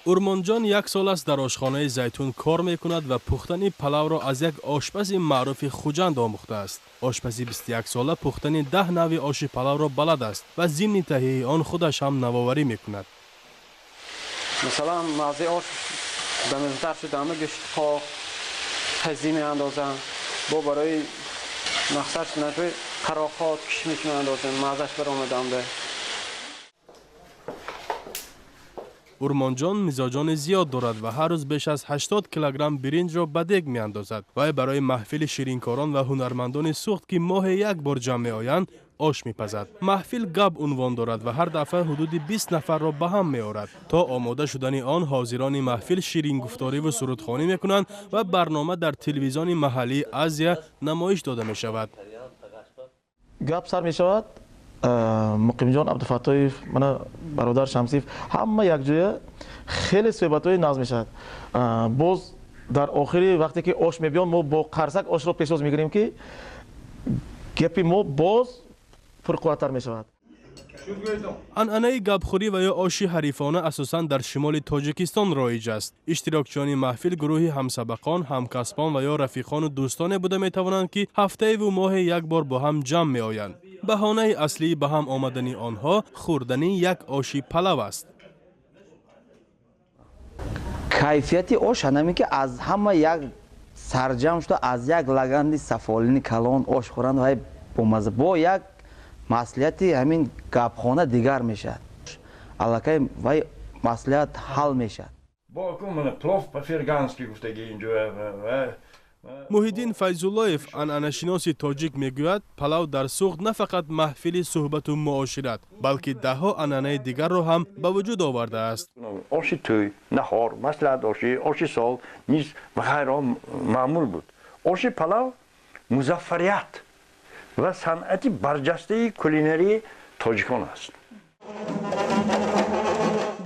Урмонҷон як сол аст дар ошхонаи «Зайтун» кор мекунад ва пухтани палавро аз як ошпази маъруфи Хуҷанд омӯхтааст. Ошпази 21сола пухтани 10 навъи оши палавро балад аст ва зимни таҳияи он худаш ҳам навоварӣ мекунад. Масалан, маззаи ош бамаззатар шудама гӯшти қоқ, қазӣ меандозам. Бо барои мақсад шуданаш қароқот, кишмиш меандозем, маззаш баромаданда. Урмонҷон мизоҷони зиёд дорад ва ҳар рӯз беш аз 80 килограмм биринҷро ба дег меандозад. Вай барои маҳфили ширинкорон ва ҳунармандони Суғд, ки моҳе як бор ҷамъ меоянд, ош мепазад. Маҳфил «Гап» унвон дорад ва ҳар дафъа ҳудуди 20 нафарро ба ҳам меорад. То омода шудани он ҳозирони маҳфил ширингуфториву сурудхонӣ мекунанд ва барнома дар телевизиони маҳаллии «Азия» намоиш дода мешавад. Гап сар мешавад. Муқимҷон Абдуфаттоев, мана бародар Шамсиев, ҳама якҷоя хеле суҳбатҳои нағз мешавад. Боз дар охири вақте ки ош мебиён, мо бо қарсак ошро пешвоз мегирем, ки гапи мо боз пурқувваттар мешавад. Анъанаи гапхӯрӣ ва ё оши ҳарифона асосан дар шимоли Тоҷикистон роиҷ аст. Иштирокчиёни маҳфил гурӯҳи ҳамсабақон, ҳамкасбон ва ё рафиқону дӯстоне буда метавонанд, ки ҳафтаеву моҳе як бор бо ҳам ҷамъ меоянд. Баҳонаи аслии ба ҳам омадани онҳо хӯрдани як оши палав аст. Кайфияти ош ҳанаме, ки аз ҳама як сарҷамъ шуда, аз як лаганди сафолини калон ош хӯранд, вай бомазза, бо як маслиҳати ҳамин гапхона дигар мешавад, аллакай вай маслиҳат ҳал мешавад. Плов по-фергански гуфтаги инҷо. Муҳиддин Файзуллоев, анъанашиноси тоҷик, мегӯяд, палав дар Суғд на фақат маҳфили суҳбату муошират, балки даҳҳо анъанаи дигарро ҳам ба вуҷуд овардааст. Оши тӯй, наҳор, маслиҳат оши, оши сол низ ва ғайро маъмул буд. Оши палав музаффарият ва санъати барҷастаи кулинарии тоҷикон аст.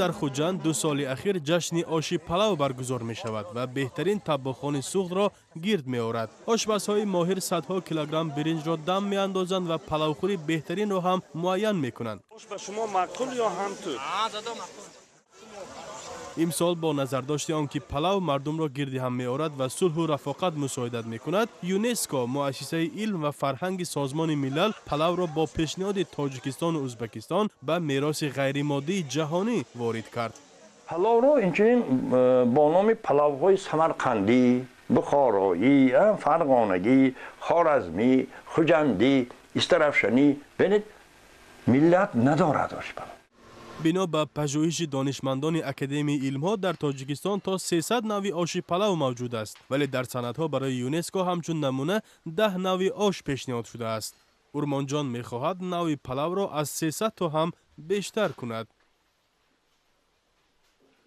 Дар Хуҷанд 2 соли ахир ҷашни оши палав баргузор мешавад ва беҳтарин таббохони Суғдро гирд меорад. Ошпазҳои моҳир садҳо килограмм биринҷро дам меандозанд ва палавхӯри беҳтаринро ҳам муайян мекунанд. Имсол бо назардошти он ки палав мардумро гирди ҳам меорад ва сулҳу рафоқат мусоидат мекунад, ЮНЕСКО, муассисаи илм ва фарҳанги Созмони Милал, палавро бо пешниҳоди Тоҷикистону Ӯзбекистон ба мероси ғайримоддии ҷаҳонӣ ворид кард. Палавро инчунин бо номи палавҳои самарқандӣ, бухороӣ, фарғонагӣ, хоразмӣ, хуҷандӣ, истарафшанӣ. Бинед, миллат надорад оши палав. Бино ба пажӯҳиши донишмандони Академияи илмҳо, дар Тоҷикистон то 300 навъи оши палав мавҷуд аст, вале дар санадҳо барои ЮНЕСКО ҳамчун намуна 10 навъи ош пешниҳод шудааст. Урмонҷон мехоҳад навъи палавро аз 300 то ҳам бештар кунад.